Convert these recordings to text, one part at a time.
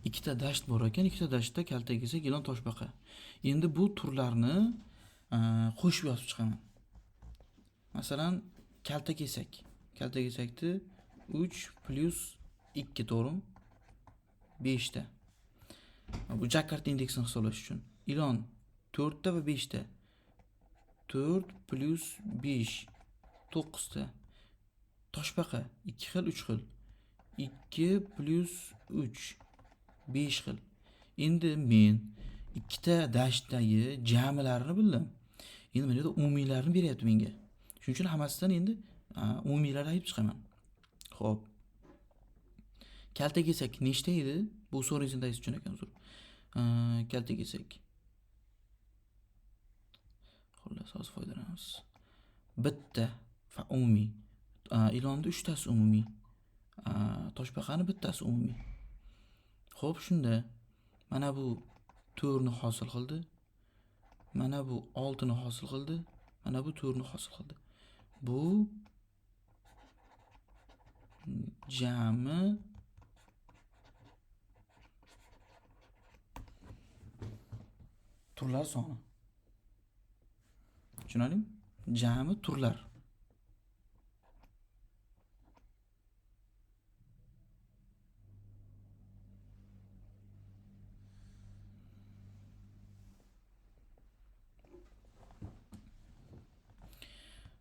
Ikkita dasht bor ekan, ikkita dashtda kalta kesak, ilon, toshbaqa. Endi bu turlarni qo'shib yozib chiqaman. Masalan, kalta kesak. Kalta kesakni 3 plus 2, to'g'rimi? 5 ta. Bu Jaccard indeksini hisoblash uchun. Ilon 4 ta va 5 ta. 4 plus 5 9 ta. Toshbaqa 2 xil, 3 xil. 2 plus 3 5 xil. Endi men ikkita dashtdagi jamilarini bildim. Endi mana bu yerda umumiylarni beryapti menga. Shuning uchun hammasidan endi umumiylarni ayib chiqaman. Xo'p. Kalta kesak nechta edi? Bu Sorensen daysi uchun ekan uzr. Kalta kesak. Xullas, hozir foydalanamiz. Bitta umumiy. Ilonni 3 tasi umumiy. Toshbaqani bittasi umumiy. Xo'p, shunda mana bu 4 ni hosil qildi. Mana bu 6 ni hosil qildi. Mana bu 4 ni hosil qildi. Bu jami turlar soni. Tushunarlimi? Jami turlar.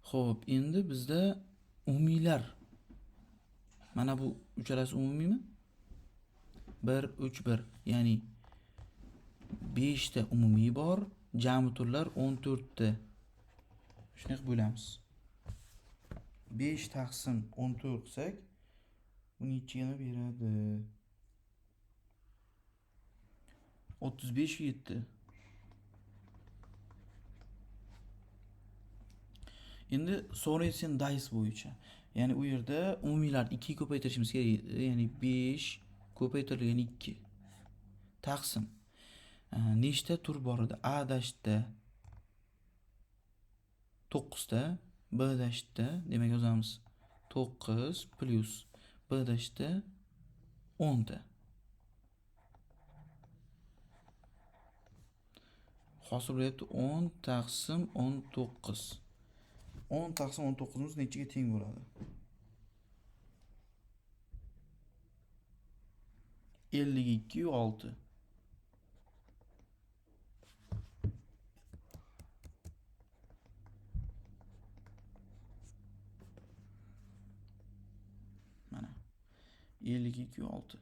Xo'p, endi bizda umumiylar. Mana bu uchalasi umumiymi? 1 3 1, ya'ni 5 ta umumiy bor, jami turlar 14 ta. Shunday qilib bo'lamiz. 5 taqsim 14 qilsak, bu nechani beradi? 35 7. Endi Sorensen Dice bo'yicha, ya'ni u yerda umumiylarni 2 ga ko'paytirishimiz kerak edi. Ya'ni 5 ko'paytirilgan 2 taqsim nechta tur bor edi? A dashtda 9 ta, B dashtda, demak yozamiz 9 plus B dashtda 10 ta. Hosil bo'lyapti 10 taqsim 19. 10 taqsim 19 nechaga teng bo'ladi? 52,6. Mana 52,6.